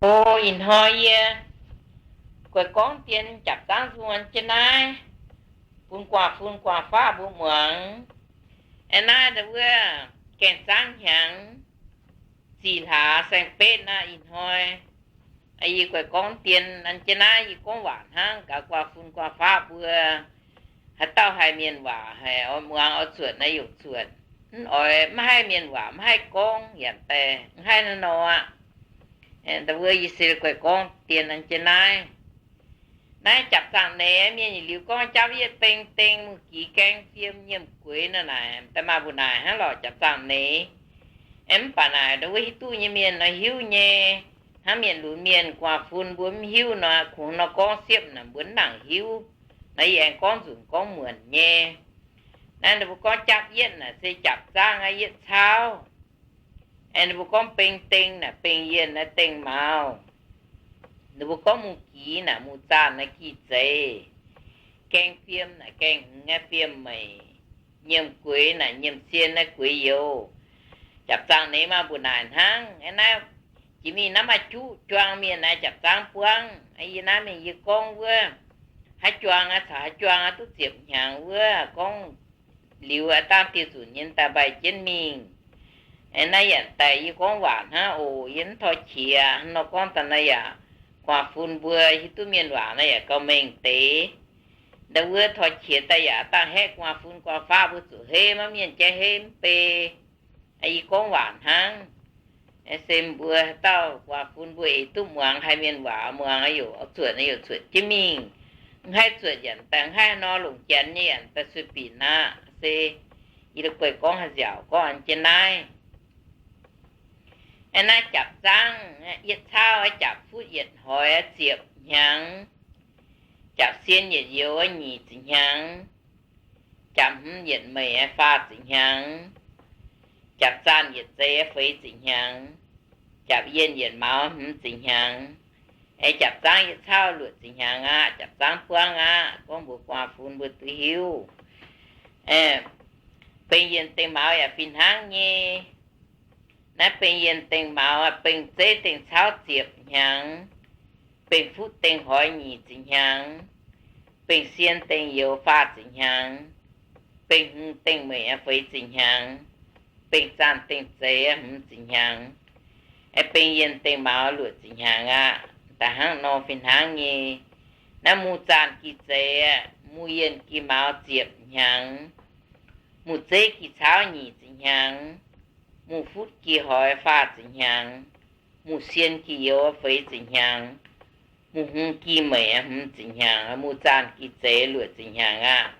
O, ih hnoi yie guaix gorngv dien jaapc zaangv nzung an jienv naaiv bun guaax fun guaax faqv mbuo muangx. Aeqv, naaiv wuov gaengh zaangv hnyangx ziqc hlaax saeng-betv naaiv ih hnoi, yie guaix gorngv dien an jienv naaiv yie gorngv waac hnangv gaax guaax fun guaax faqv mbuo. Haaix dauh haih mienh waac haic oix muangx oix zuotc naaiv yungc zuotc. Mv oix maiv haih mienh waac maiv haih gorngv yaac daaih maiv haih naaiv nor aqv. Wuov yie se guaix gorngv dien an jienv naaiv. Naaiv jaapc zaangv neix mienh yietc liuz gorngv japv yietv beng deng mungh gix gaeng fiem nyiemc gueix nor naaic, daaih maaih mbu'naaic hnangv lorqc jaapc zaangv neix. Mv baac naaic wuov hiuv duqv nyei mienh nor hiuv nyei. Hnangv mienh lunx mienh guaax fun mbuo mv hiuv nor, kungx nor gorngv siepv naaic mbuo mv nangc hiuv. Nor yie aengx gorngv nzunc gorngv muonc nyei. Naaiv ninh mbuo gorngv japv yietv naaic se jaapc zaangv aqv, yietv cauv. Ninh mbuo gorngv beng deng naaic beng yienh naaiv deng mauz. Ninh mbuo gorngv mungh gix naaic mungh zaanh naaiv gih zeiz. Gaeng fiem naaic gaeng hmz naaiv fiem meic. Nyiemc gueix naaic nyiemc sien naaiv gueix youz. Jaapc zaangv neix maaih mbu'naaic hnangv. Naaiv jiex mingh naaiv maaih juqv juang mienh naaiv jaapc zaangv buangv. Yie naaiv mingh yie gorngv wuov, haaix juang aqv caux haaix juang aqv duqv ziepc hnyangx wuov gorngv liuz aqv, dangh dieh nzunc nyei daaih mbaih jienv mingh. Naaiv yaac daaih yie gorngv waac hnangv oc, yie mv tor qiex nor gorngv daaih naaiv yaac guaax fun mbuo hiuv duqv mienh waac naaiv yaac gauh mengh deix. Ndau wuov tor qiex daaih yaac dangh haeqv guaax fun guaax faqv mbuo zuqc heiv maiv mienh jaiv heiv mv bei. Yie gorngv waac hnangv. Se mbuo haaix dauh guaax fun mbuo eix duqv muangx haih mienh waac muangx, zuotc naaiv youc zuotc jienv mingh. Mv haih zuotc yaac daaih mv haih nor longc janx nyei yaac daaih sueih binc aqv. Se yie la'guaih gorngv haaix nziaauc gorngv an jienv naaiv. Naaiv jaapc zaangv yietv cauv, jaapc futv yietc hoix ziepc hnyangx, jaapc sien yietc youz nyic ziepc hnyangx, jaapc hmz yietc meic faah ziepc hnyangx, jaapc zaanh yietc zeiz feix ziepc hnyangx, jaapc yienh yietc mauz hmz ziepc hnyangx, jaapc zaangv yietv cauv luoqc ziepc hnyangx aqv. Jaapc zaangv buangv aqv, gorngv mbuox guaax fun mbuo duqv hiuv. Bengh yienh dengh mauz yaac fih hnangv nyei. Naaiv bengh yienh dengh mauz, bengh zeiv dengh cauv ziepc hnyangx, bengh futv dengh hoix nyic ziepc hnyangx, bengh sien dengh youz faah ziepc hnyangx, bengh hmz dengh meic feix ziepc hnyangx, bengh zaanh dengh zeiz hmz ziepc hnyangx, bengh yienh dengh mauz luoqc ziepc hnyangx aqv. Da'hnangv nor fih hnangv nyei. Naaiv mungh zaanh gih zeiz, mungh yienh gih mauz ziepc hnyangx, mungh zeiv gih cauv nyic ziepc hnyangx, mungh futv gih hoix faah ziepc hnyangx, mungh sien gih youz feix ziepc hnyangx, mungh hmz gih meic hmz ziepc hnyangx, mungh zaanh gih zeiz luoqc ziepc hnyangx aqv.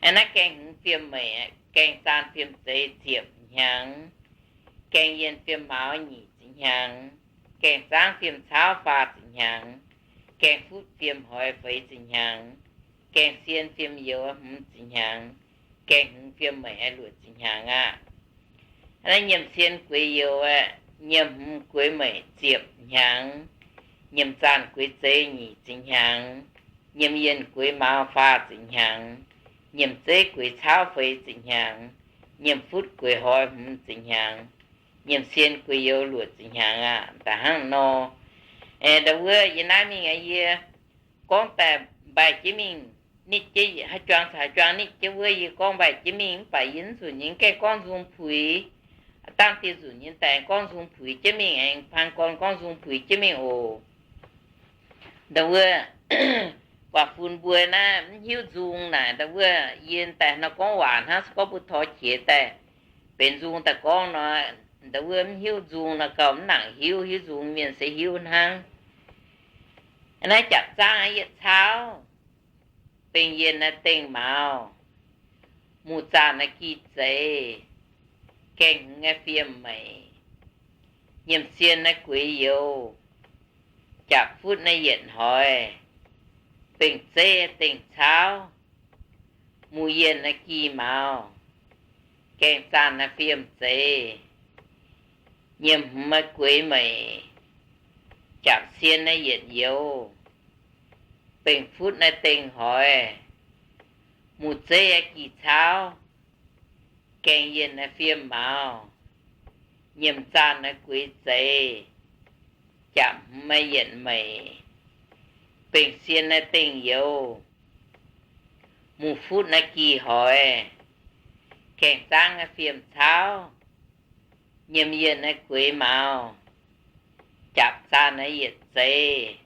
Naaiv gaengh hmz fiem meic, gaengh zaanh fiem zeiz ziepc hnyangx, gaengh yienh fiem mauz nyic ziepc hnyangx, gaengh zaangv fiem cauv faah ziepc hnyangx, gaengh futv fiem hoix feix ziepc hnyangx, gaengh sien fiem youz hmz ziepc hnyangx, gaengh hmz fiem meic luoqc ziepc hnyangx aqv. Naaiv nyiemc sien gueix youz, nyiemc hmz gueix meic ziepc hnyangx, nyiemc zaanh gueix zeiz nyic ziepc hnyangx, nyiemc yienh gueix mauz faah ziepc hnyangx, nyiemc zeiv gueix cauv feix ziepc hnyangx, nyiemc futv gueix hoix hmz ziepc hnyangx, nyiemc sien gueix youz luoqc ziepc hnyangx aqv. Da'hnangv nor, ndau wuov yie naaiv mingh yie gorngv daaih mbaih jienv mingh, nitv jienv haaix juang caux haaix juang nitv jienv wuov yie gorngv mbaih jienv mingh, mv baac yie mv nzunc nyei gaengh gorngv nzung puix. Dangh dieh nzunc nyei daaih gorngv nzung puix jienv mingh, aengx paan gorn gorngv nzung puix jienv mingh oc. Ndau wuov guaax fun mbuo naaiv mv hiuv nzung naaic, ndau wuov yie daaih nor gorngv waac hnangv se gorngv mbuo tor qiex daaih benx nzung daaih gorngv nor, ndau wuov mv hiuv nzung nor gauh mv nangc hiuv. Hiuv nzung mienh se hiuv hnangv. Naaiv jaapc zaangv yietc cauv, bengh yienh naaiv dengh mauz, mungh zaanh naaiv gih zeiz, gaengh hmz naaiv fiem meic, nyiemc sien naaiv gueix youz, jaapc futv naaiv yietc hoix, bengh zeiv dengh cauv, mungh yienh naaiv gih mauz, gaengh zaanh naaiv fiem zeiz, nyiemc hmz naaiv gueix meic, jaapc sien naaiv yietc youz, bengh futv naaiv dengh hoix, mungh zeiv naaiv gih cauv, gaengh yienh naaiv fiem mauz, nyiemc zaanh naaiv gueix zeiz, Japc hmz naaiv yietc meic, bengh sien naaiv dengh youz, mungh futv naaiv gih hoix, gaengh zaangv naaiv fiem cauv, nyiemc yienh naaiv gueix maux, japc zaanh naaiv yietc zeiz,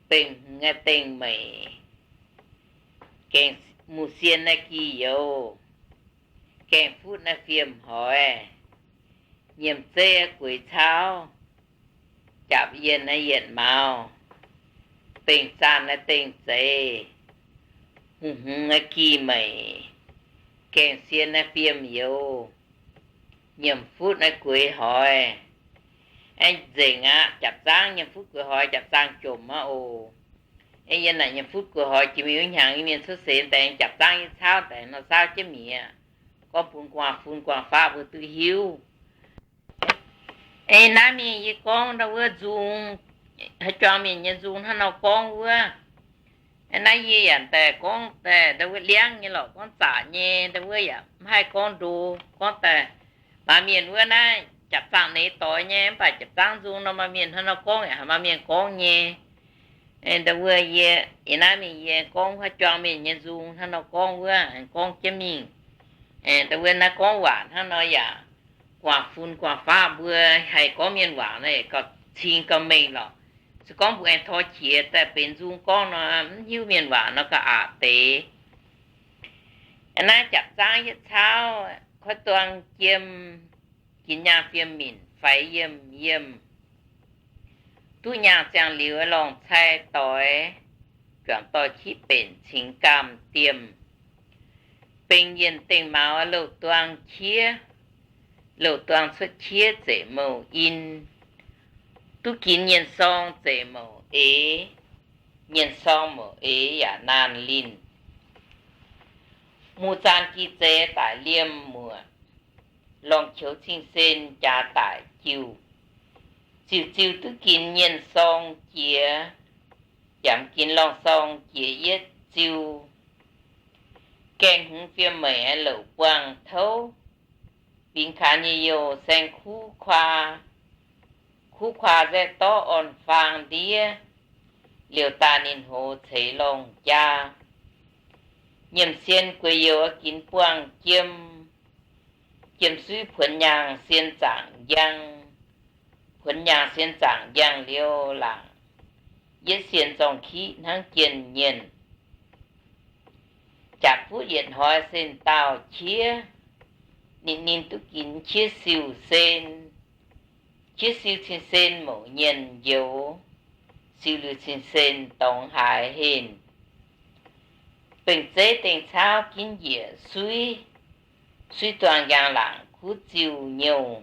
bengh hmz naaiv dengh meic, gaengh, mungh sien naaiv gih youz, gaengh futv naaiv fiem hoix, nyiemc zeiv gueix cauv, japc yienh naaiv yietc maux, bengh zaanh naaiv dengh zeiz, mungh hmz naaiv gih meic, gaengh sien naaiv fiem youz, nyiemc futv naaiv gueix hoix. Aeqv, nzengc aqv, japc zaangv nyiemc futv gueix hoix, japc zaangv jomc aqv oc. Aeqv, yie naaic nyiemc futv gueix hoix jiex mingh wuov hnyangx, yie mienh cuotv seix daaih japc zaangv yie cauv daaih nor saauv jienv mi'aqv. Gorngv bun gu'nguaaz-fun gu'nguaaz-faqv mbuo duqv hiuv. Aeqv, naaiv mingh yie gorngv ndau wuov nzung, haaix juang mienh nyei nzung hnangv nor gorngv wuov. Aeqv, naaiv yie yaac daaih gorngv daaih ndau wuov liangv nyei lorqc, gorngv zaqc nyei, ndau wuov yaac mv haih gorngv ndo, gorngv daaih maaih mienh wuov naaiv japc zaangv neix doix nyei, mv baac japc zaangv nzung nor maaih mienh hnangv nor gorngv yaac haiz maaih mienh gorngv nyei. Ndau wuov yie, yie naaiv mingh yie gorngv haaix juang mienh nyei nzung hnangv nor gorngv wuov, gorngv jienv mingh. Ndau wuov naaiv gorngv waac hnangv nor yaac gu'nguaaz-fun gu'nguaaz-faqv mbuo haih gorngv mienh waac nor, gauh cing gauh mengh lorqc. Se gorngv mbuo aengx tor qiex daaih benx nzung gorngv nor, mv hiuv mienh waac nor gauh aqc deix. Naaiv japc zaangv yietc cauv, koiv duang jiem, ginx nyaanh fiem minc faix yiem yiem, duqv nyaanh ziangh liuz lorngh cai doix, juangc doix kiv benc cingx gaamh diemh, bengh yienh dengh maux louh duang qiev, louh duang cuotv qiev zeqc mouc in, duqv ginx nyienh sorng zeqc mouc eix, nyienh sorng mouc eix yaac naanh linh. Muz zaanh gi zeix daic liemh muoc, lorngh qoux cing-sen jaax daic jiuh, ziuh ziuh duqv ginx nyienh sorng jiex, yaac ginx lorngh sorng jiex yietv ziuh. Gaengh hmz fiem meic louc buangh touv, bingx kaanx nyei youh saeng kuv kuaa, kuv kuaa nzaeqv dorv orn-faang ndiev, liouh daaih ninh hoz ceix lorngh jaa. Nyiemc sien gueix youh ginx buangh jiem, jiem suiv puonx nyaangh sien zaangc njang, puonx nyaangh sien zaangc njang liuz laangc, yietv sien zorng-kiqv hnangv jienh nyienh. Jaax fuqv yietc hnoi sen daauh qiev, ninh ninh duqv ginx qiev siou sen, qiev siou cin-sen mouc nyienh njoux, siou liuz cin-sen dorngx haaix henh. Bengc zeiv dengh cauv ginv njiec suiv, suiv duangh njang laangc kuv ziuh nyouh.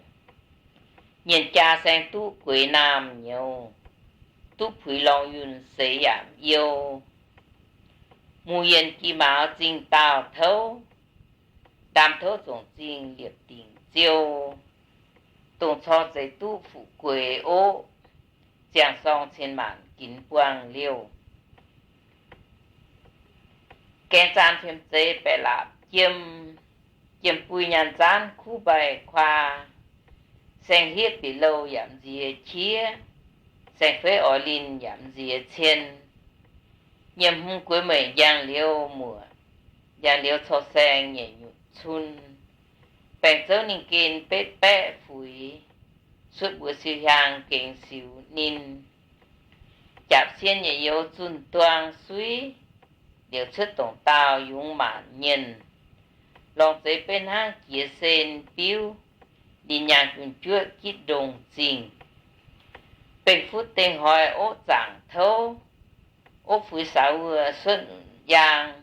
Nyienh jaa saeng duqv gueix naamh nyouz, duqv puix lorngx yunh seix yaac you. Muz yienh gi mauz zingh daauh touv, ndaam touv zongc zingh liepc dingc ziou. Dongh cor zeix duqv fuqv gueix oqv, ziangh sorng cien maanc ginx buangh liouh. Gaeng zaan fiem zeiz baeqc laapc jiem, jiem bui nyaanh zaanv kuv mbaih kuaa. Saeng-hlieqv bic louh yaac nziex qiev, saeng-feiv oix linh yaac nziex cien. Nyiemc hmz gueix meic njang liuz muoc, njang liuz cor saeng nyeic nyutc cun. Baengc zouv ninh gen betv baeqv fuix, cuotv mbuox siou hiaang gengx siux ninh. Jaapc sien nyeic youz zunh duang suiv, liouc cuotv dongc daauh yungz maanc nyienh. Lorngc zeix beiv hnangv jiex sen biuv, ninh nyaanh junh juoqv gitv ndongh zingh. Bengh fuqv dengh hoix oqv zaangc touv, oqv fuix saux wuoh suotv nyaang.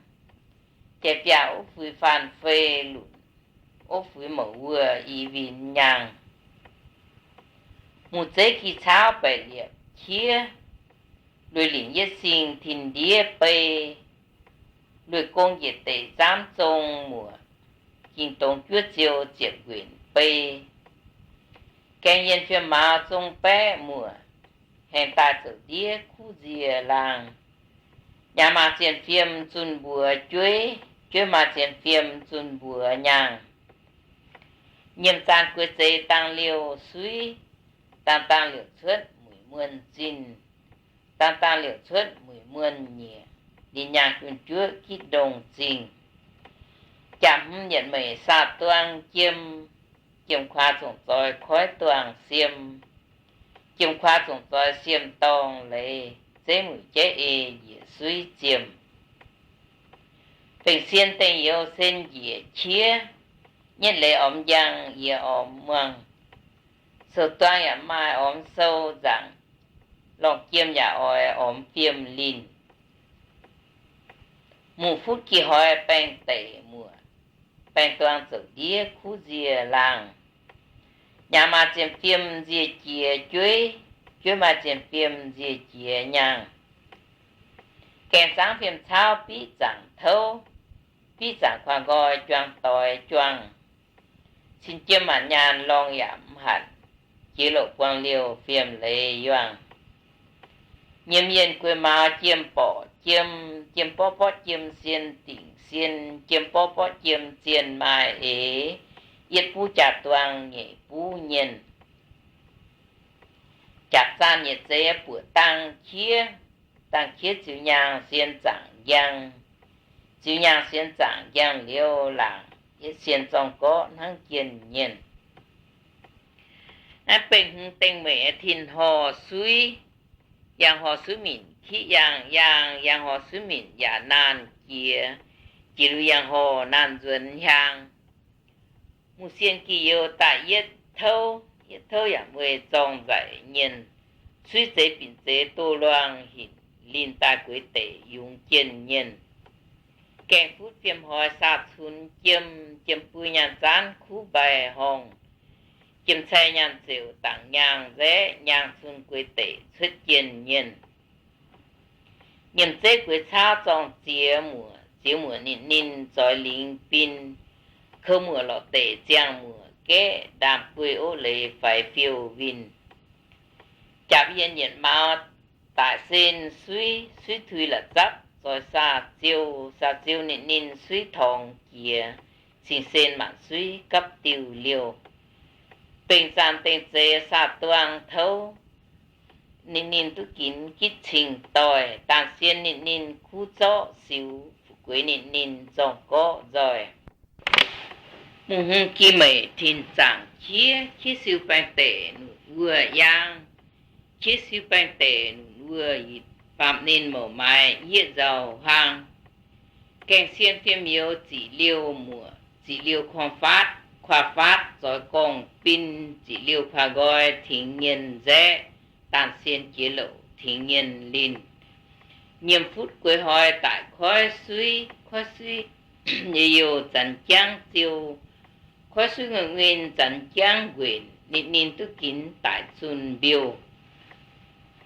Jai-biaav oqv fuix faan fei lunc, oqv fuix mouc wuoh i win nyaangh. Muz zeiv gi caauv baeqc liepc qiev, lueic lingc yietv sing tin ndiev bei. Lueic gong njiec deic zaamv zong muoc, ging dongz juov ziou ziepc nquenc bei. Gaeng yienh fiem mauz zong baeqv muoc, haengh daaih zouc ndiev kuv nzie laangh. Nyaanh maaih zienh fiem zunh mbuox jueiv, jueiv maaih zienh fiem zunh mbuox nyaangh. Nyiemc zaan gueix zeix dangh liouh suiv, dangh dangh liouc cuotv mueic muonh zinh. Dang dangh liouc cuotv mueic muonh nyieqc, lin nyaanh junh juoqv gitv ndongh zingh. Jaax hmz yietc meic saah-duang jiem, jiem kuaah zongc zoix koiv duangh siem. Jiem kuaah zongc zoix siem dorngh leiz, zeiv mueic jaiv ei njiec suiv ziemh. Fengx sien dengh youz sen njiec qiev, nyetv leiz ormx njang yie ormx muangh. Sou-duang yaac maaih ormx sou nzaangc, lorngh jiem yaac oix ormx fiem linh. Mungh futv gih hnoi baengh deic muoc, baengh duangh zouc ndiev kuv nzie laangh. Nyaanh maaih zien fiem nzie jiex jueiv, jueiv maaih zien fiem nzie jiex nyaanh. Gaengh zaangv fiem cauv biqv zaangc touv, biqv zaangc kuaah nqoi juang doix juang. Cin jiem maanc nyaanh lorngh yaac mv hatc, jiex louc buangh liouh fiem leiz yuangh. Nyiemz yienh gueix maux jiem borqc jiem, jiem borqv borqv jiem sien dingc sien, jiem borqv borqv jiem zien maaih eix, yietv buv jaax-duang nyeic buv nyienh. Jaax zaanh yietc zeiz buoqc dangh qiev, dangh qiev ziux nyaanh sien zaangc njang. Ziux nyaanh sien zaangc njang liuz laangc, yietv sien zorng gorqv hnangv jienh nyienh. Naaiv bengh hmz dengh meic tin horh suiv, yangh horh suiv minc kiqv yangh yaang, yangh horh suiv minc yaac naanh jiex, jiex liuz yangh horh naanh nzuonx hiaang. Mungh sien gih youz daaih yietv touv, yietv touv yaac weic zorng nzaic nyienh. Suiv zeix binc zeix doh luangh hinc, linh daaih gueix deic yungz jienh nyienh. Gaengh futv fiem hnoi saah cunx jiem, jiem bui nyaanh zaanv kuv mbaih horngh. Jiem cai nyaanh zeuc dangc nyaanh nzaeqv, nyaanh cun gueix deic cuotv jienh nyienh. Nyiemc zeiv gueix cauv zorng ziex muoc, ziex muoc ninh ninh zoix lingx bin. Kouv muoc lorqc deic ziangh muoc gaeqv, ndaamv guei ov leiz faix fiou winh. Japv yienh yietc maux daic sen suiv, suiv tui la'zapv zoix saah ziou, saah ziou ninh ninh suiv torngx jiex, cing-sen maanc suiv gapv diuh liouh. Bengh zaanh dengh zeix saah duang touv, ninh ninh duqv ginx gitv cing-doix, daanh sien ninh ninh kuv zorqv siux, fu'jueiv ninh ninh zorng gorqv nzoih. Mungh hmz gih meic tin zaangc qiev, qiev siou baengh deic nunc wuoh yaang, qiev siou baengh deic nunc wuoh yietc, baamh ninh mouc maaiz yieqv nzauh huaang. Gaengh sien fiem youz ziqc liouh muoc, ziqc liouh kuaah faatv, kuaah faatv zoix gorngv bin, ziqc liouh kuaah nqoi tingx nyienh nzaeqv, daanh sien jiex louc tingx nyienh linh. Nyiemc futv gueix hnoi daic koiv suiv, koiv suiv nyei youh zanx jangv ziou, koiv suiv ngueih ngueih zanx jangv nquenc, ninh ninh duqv ginx daic zunh mbiouh.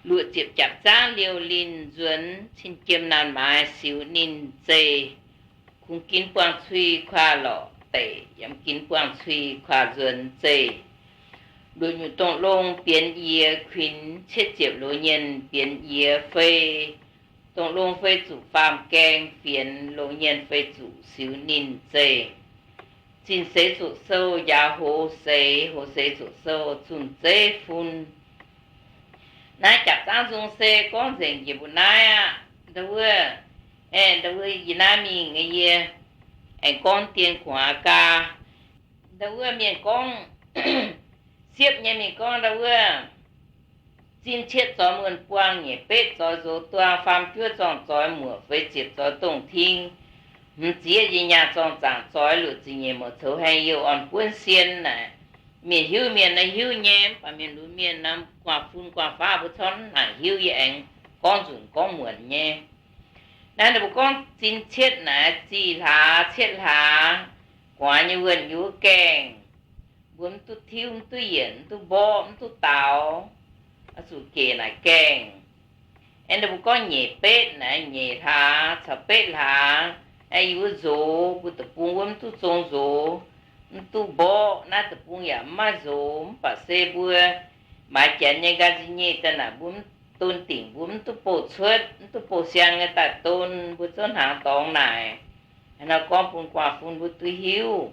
Luoqc ziepc japv zaangv liouh linh nzuonx, cin jiem naanh maaiz siux ninh zeih. Kungx ginx buangh cui kuaah lorqc deic, yaac ginx buangh cui kuaah nzuonx zeih. Luoqc nyutc dongh longh bienx yie kuinx, cietv ziepc loz nyienh bienx yie fei. Dongh longh fei zuqc faam gaeng fienx, loz nyienh fei zuqc siux ninh zeih. Zinh seix zuqc sou njaaux hoz seix, hoz seix zuqc sou zunh zeiv fun. Naaiv japv zaangv nzung se gorngv nzengc njiec mbuo naaiv aqv. Ndau wuov, aengx ndau wuov yie naaiv mingh yie aengx gorngv dien gu'nguaaz gaa. Ndau wuov mienh gorngv, siepv nyei mienh gorngv ndau wuov, zinh cietv zoix muonh buangh, nyeic betv zoix nzox duang, faam juov zorng zoix muoc, feix ziepc zoix dongh ting, hmz zieqv yie nyaanh zorng zaangc zoix, luoqc ziepc nyeic mouz coux haengh youh orn buonv sien naaic. Mienh hiuv mienh naaiv hiuv nyei, mv baac mienh lunx mienh naaiv guangc fun guangc faav mbuo corc mv nangc hiuv, yie aengx gorngv nzunc gorngv muonc nyei. Naaiv ninh mbuo gorngv zinh cietv naaiv zih hlaax cietv hlaax, gu'nguaaz nyei wuonh yiem gaengh. Mbuo mv duqv tiuv, mv duqv yienc, mv duqv mborqv, mv duqv daaux, oix zuqc gec naaic gaengh. Aengx ninh mbuo gorngv nyeic betv naaiv, nyeic hlaax caux betv hlaax, aengx yie mbuo nzox, mbuo deic-bung wuov mv duqv zong nzox, mv duqv mborqv, naaiv deic-bung yaac mv maaih nzox, mv baac se mbuo maaiz janx nyei nqa'nziex nyei daaih naaic, mbuo mv don dingc, mbuo mv duqv bouh cuotv, mv duqv bouh siang nyei daaih don, mbuo zungv hnaangx dorngx naaic. Hnangv nor gorngv bun guangc fun mbuo duqv hiuv.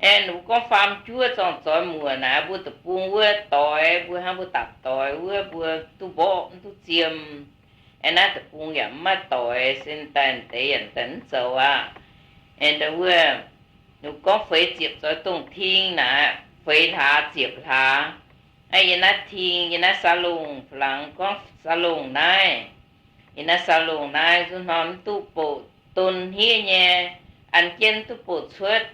Aeqv, ninh mbuo gorngv faam juov zorng-zoix muoc naaic, mbuo deic-bung wuov doix, mbuo hnangv mbuo dapc doix wuov, mbuo duqv mborqv mv duqv ziem. Aeqv, naaiv deic-bung yaac mv maaih doix, se daaih deix yaac daaih mv zoux aqv. Aeqv, wuov, ninh gorngv feix ziepc zoix dongh ting naaic, feix hlaax ziepc hlaax. Aeqv, yie naaiv ting, yie naaiv salon, Faa^laangx gorngv salon naaiv. Yie naaiv salon naaiv nzunc hnoi mv duqv bouc don hniev nyei, an jienv mv duqv bouc cuotv,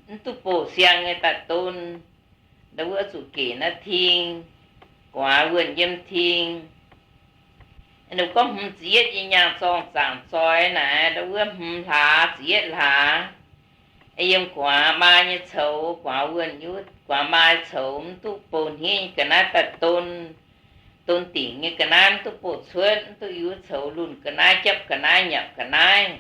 mv duqv bouc siang nyei daaih don. Ndau wuov zuqc gec naaiv ting, gu'nguaaz wuonh yiem ting. Ninh gorngv hmz ziepc yietv nyei nyaanh zorng zaangc zoi naaic, ndau wuov hmz hlaax ziepc yietv hlaax. Yiem gu'nguaaz maa nyei coux, gu'nguaaz wuonh, gu'nguaaz maa coux mv duqv bouc hniev nyei ga'naaiv daaih don. Don dingc nyei ga'naaiv mv duqv bouc cuotv, mv duqv yiem coux lunh ga'naaiv, japv ga'naaiv, nyapc ga'naaiv.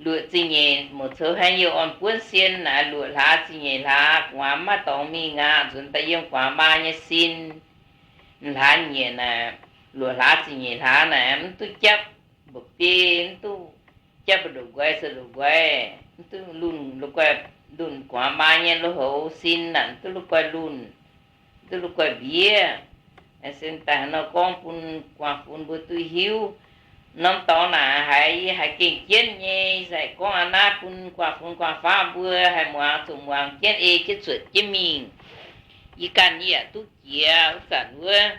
Luoqc ziepc nyeic, muoc coux haaix yie orn buonv sien naaic, luoqc hlaax ziepc nyeic hlaax gu'nguaaz mv maaih dorngx mingh aqv, nzuonx daaih yiem gu'nguaaz maa nyei sin. Hlaax nyeic naaic, luoqc hlaax ziepc nyeic hlaax naaic mv duqv japv mba'biei, mv duqv japv mba'ndoqc nqoi, se ndoqc nqoi, mv duqv lunh, lunh gu'nguaaz maa nyei lui-houx sin naaic, mv duqv lunh guai lunh, mv duqv lunh guai mbiev. Se daaih haaix nor gorngv bun gu'nguaaz-fun mbuo duqv hiuv. Norm dorngx naaic haiz, haiz gengh jienv nyei, se gorngv a'naaiv bun gu'nguaaz-fun gu'nguaaz-faqv mbuo haih muangx, zuqc muangx jienv ei jienv zuotc jienv mingh. Yie ganh yie yaac duqv jiex wuov zanc wuov,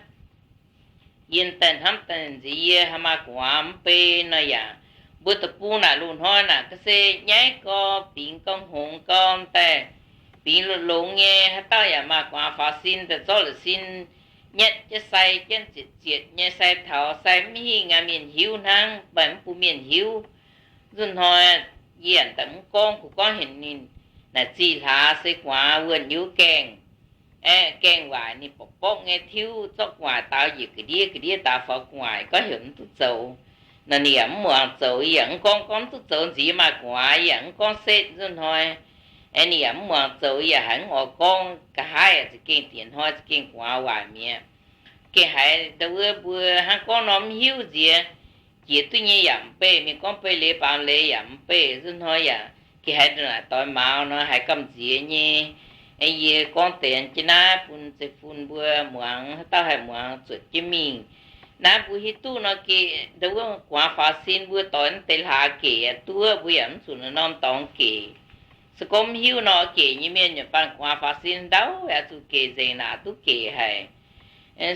yie daaih hnamv daaih nziex yie haih maaih gu'nguaaz mv bei nor yaac, mbuo deic-bung naaic loz-hnoi naaic ga'sie nyaiv gau, bingx gau, hngongx gau daaih, bingx longx-longx nyei, haaix dauh yaac maaih gu'nguaaz faaux sin daaih zorqv la'sin nyatv jienv sai jienv zietc zietc nyei, sai taux sai mv hingh aqv, mienh hiuv hnangv, mv baac mv bun mienh hiuv. Nzunc hnoi yie yaac daaih mv gorngv, kungx gorngv heuc ninh naaic zih hlaax se gu'nguaaz wuonh yiuv gaengh, aeqv, gaengh waaic ninh borqc borqv nyei tiuv zorqv gu'nguaaic daaux njiec ga'ndiev, ga'ndiev daaux faaux gu'nguaaic, gorngv heuc mv duqv zoux. Naaic ninh yaac mv muangx zoux, yie yaac mv gorngv, gorngv mv duqv zoux nziex maaih gu'nguaaz, yie yaac mv gorngv setv nzunc hnoi. Aeqv, ninh yaac mv muangx zoux, yie yaac haiz mv oix gorngv, nqa'haav yaac za'gengh dienx hnoi za'gengh gu'nguaaz waaic mi'aqv. Gengh haiz ndau wuov mbuo hnangv gorngv nor mv hiuv nziex, jiex duqv nyei yaac mv beih, mienh gorngv beih leiz baamz leiz yaac mv beih, nzunc hnoi yaac gengh haiz ndongc naaic doix mauz nor haiz gamh nziex nyei. Yie gorngv deix jienv naaiv bun zeiv-fun mbuo muangx, haaix dauh haih muangx zuotc jienv mingh. Naaiv mbuo hiuv duqv nor geh ndau wuov gu'nguaaz faaux sin mbuo doix naaiv deix hlaax gec duqv, mbuo yaac mv zuqc norm dorngx gec. Se gorngv mv hiuv nor gec nyei mienh yaac baan gu'nguaaz faaux sin ndau yaac zuqc gec nzengc naaic duqv gec haic.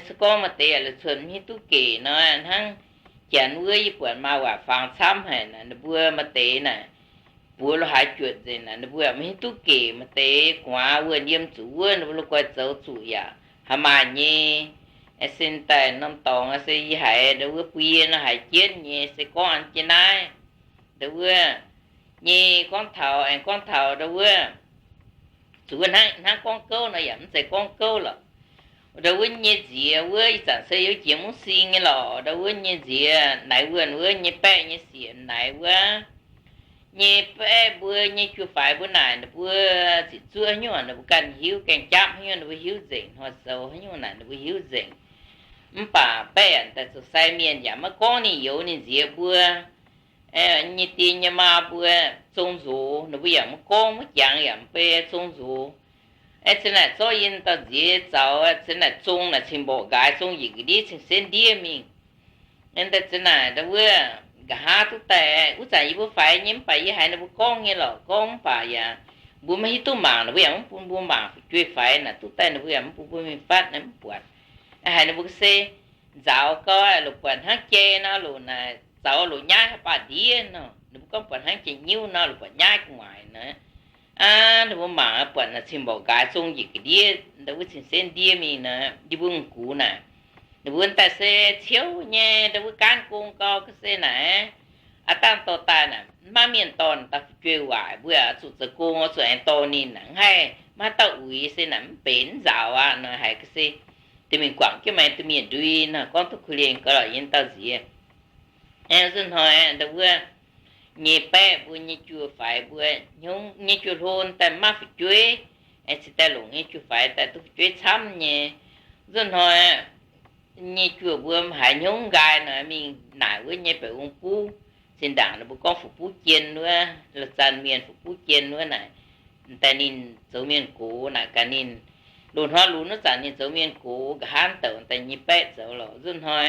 Se gorngv maaih deix yaac la'cuonx mv hiuv duqv gec nor, hnangv janx wuov yie buatc maaih waac fangx camv haic naaic, ninh mbuo maaih deix naaic buoz lo haaix juotc nzengc naaic, ninh mbuo yaac mv hiuv duqv gec. Maaih deix gu'nguaaz wuonh yiem zuqc wuov, ninh mbuo lo guaix zoux zuqc yaac haih maaih nyei. Sin daaih norm dorngx se yie haiz ndau wuov bun yie nor haiz jienv nyei, se gorngv an jienv naaiv ndau wuov nyei gorngv taux, aengx gorngv taux ndau wuov zuqc wuov hnangv, hnangv gorngv gouv nor yaac mv zeiz gorngv gouv lorqc. Ndau wuov nyei nziex wuov ih zanc se yiem jiex mungv sing nyei lorqc. Ndau wuov nyei nziex naaiv wuonh wuov nyei baeqv nyei siec naaiv wuov nyei baeqv mbuo nyei juoh faix mbuo naaic, ninh mbuo ziqc zuoqv haaix nyungc ninh mbuo ganh hiuv, gaengh japv haaix nyungc ninh mbuo hiuv nzengc, hnoi zoux haaix nyungc naaic ninh mbuo hiuv nzengc. Mv baac baeqv daaih zoux sai mienh yaac maiv gorngv ninh youz ninh nziex mbuo nyei die nyei maa mbuo zong nzox, ninh mbuo yaac maiv gorngv maiv jangx yaac mv bei zong nzox. Aeqv, zinh naaic zorqv yie dauh nziex zaux, zinh naaic zong naaic cingx mborqc nqaaix, zong njiec ga'ndiev cingx senv ndiev mingh. Aeqv, zinh naaic ndau wuov nqa'haav duqv daaih, wuov zanc yie mbuo faix nyei mv baac yie haiz ninh mbuo gorngv nyei lorqc, gorngv mv baac yaac mbuo maiv hiuv duqv mangc, ninh mbuo yaac mv bun mbuo mangc fu'jueiv faix naaic duqv daaih, ninh mbuo yaac mv bun mbuo mingh fatv, mv buatc. Haiz ninh mbuo se nzaaux gau, loc buatc hnangv jai nor, loc naaic zaux loc nyaiv haaix baac ndiev nor, ninh mbuo gorngv buatc hnangv jai-nyiuv nor, loc buatc nyaiv gu'nguaaic nor. Aa, ninh mbuo mangc buatc naaic cingx mborqc nqaaix zong njiec ga'ndiev, ndau wuov cingx senv ndiev mingh nor, yie mbuo m'gux naaic, ninh mbuo daaih se ciouv nyei, ndau wuov gaanv gong gau ga'sie naaic. Aa, dangh dorh daaih naaic maiv maaih mienh dorh daaih fu'jueiv waaic, mbuo yaac zuqc zoux gong, zuqc aengx dorh ninh naaic, mv haih maiv dauh uix se naaic mv benx mv nzaaux aqv nor, haiz ga'sie deix mingh guangc jienv maaih deix mienh ndui nor, gorngv duqv kuh lienh gau lorqc yie dauh nziex. Aeqv, nzunc hnoi ndau wuov nyei baeqv mbuo nyei juoh faix mbuo, nyei juoh hlo daaih maiv maaih fu'jueiv, aengx cingx daaih longc nyei juoh faix daaih duqv fu'jueiv camv nyei. Nzunc hnoi nyei juoh mbuo haiz hnyouv nqaai nor mingh naaic wuov nyei baeqc ong buv, zinh ndaangc ninh mbuo gorngv fu'buv jien wuov, la'zanc mienh fu'buv jien wuov naaic, daaih ninh zoux mienh gox naaic gaax ninh. Loz-hnoi lunx wuov zanc ninh zoux mienh gox, nqa'haav douc daaih nyei baeqv zoux lorqc. Nzunc hnoi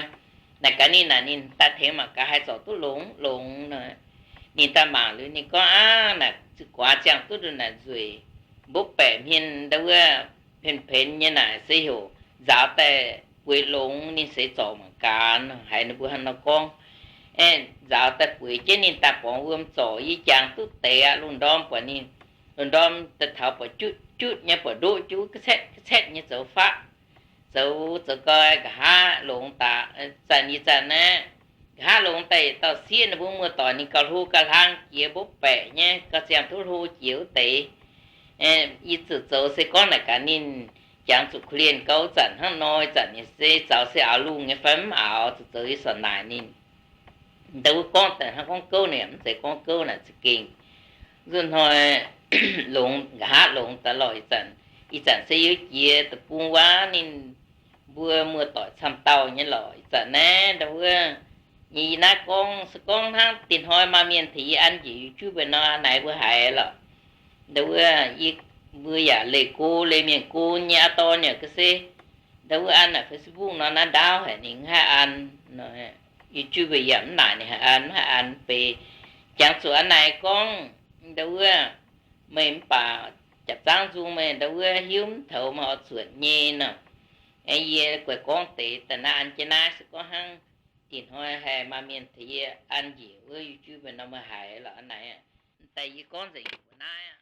naaic gaax ninh naaic ninh daaih tengx mangc gaax haih zorc duqv longx longx nor. Ninh daaih mangc liuz ninh gorngv, Aav, naaic zuqc guaax ziangh duqv ndongc naaic nzueic. Mbopv baeqc hmien ndau wuov, penx-penx nyei naaic se heuc nzaaux daaih bueix longx ninh seix zorc mangc gaax nor. Haiz ninh mbuo hnangv nor gorngv, aeqv, nzaaux daaih bueix jienv ninh daaih borngz wuom zorc. Yie jangx duqv deix aqv. Lungh ndorm buatc ninh, lungh ndorm daaih taux buatc jutv jutv nyei, buatc ndoqv juv ga'cetv ga'cetv nyei zoux faqv. Zoux zoux gau nqa'haav longx daaih, zanc yie zanc naaiv, nqa'haav longx daaih yietc dauh sieqv ninh mbuo muoz-doic ninh gauh hlo gauh hlang jiex, mbopv baeqc nyei, gauh ziangh duqv hlo jiex wuov deix. Yie zuqc zoux se gorngv naaic gaax ninh jangx zuqc korv-lienh gau wuov zanc hnangv nor, ih zanc ninh se zaux se aaux lungh nyei fai mv aaux, zuqc zoux yie sorc naaic ninh. Ndau wuov gorngv daaih hnangv gorngv gouv naaic, mv zeiz gorngv gouv naaic za'gengh. Nzunc hnoi longx, nqa'haav longx daaih lorqc. Ih zanc, ih zanc se yie jiex deic-bung wuov ninh mbuo muoz-doic camv dauh nyei lorqc. Ih zanc naaiv ndau wuov nyei yie naaiv gorngv se gorngv hnangv dinh hnoi maaih mienh tengx yie an njiec YouTube nor, naaiv mbuo haiz lorqc. Ndau wuov yie, mbuo yaac leih go, leih mienh go nyei aqv dorn yaac ga'se. Ndau wuov an naaic Facebook nor naaiv ndaauv haic ninh mv haih an. YouTube yaac mv naaic ninh haih an, mv haih an beic. Jangx zuqc an naaic gorngv, ndau wuov meih mv baac jaapc zaangv nzung meih ndau wuov hiuv mv toux meih oix zuotc nyei nor. Yie guaix gorngv deix daaih naaiv an jienv naaiv se gorngv hnangv dinh hnoi haih maaih mienh tengx yie an njiec wuov YouTube nor meih haiz lorqc an naaic. Daaih yie gorngv nzengc mbuo naaiv.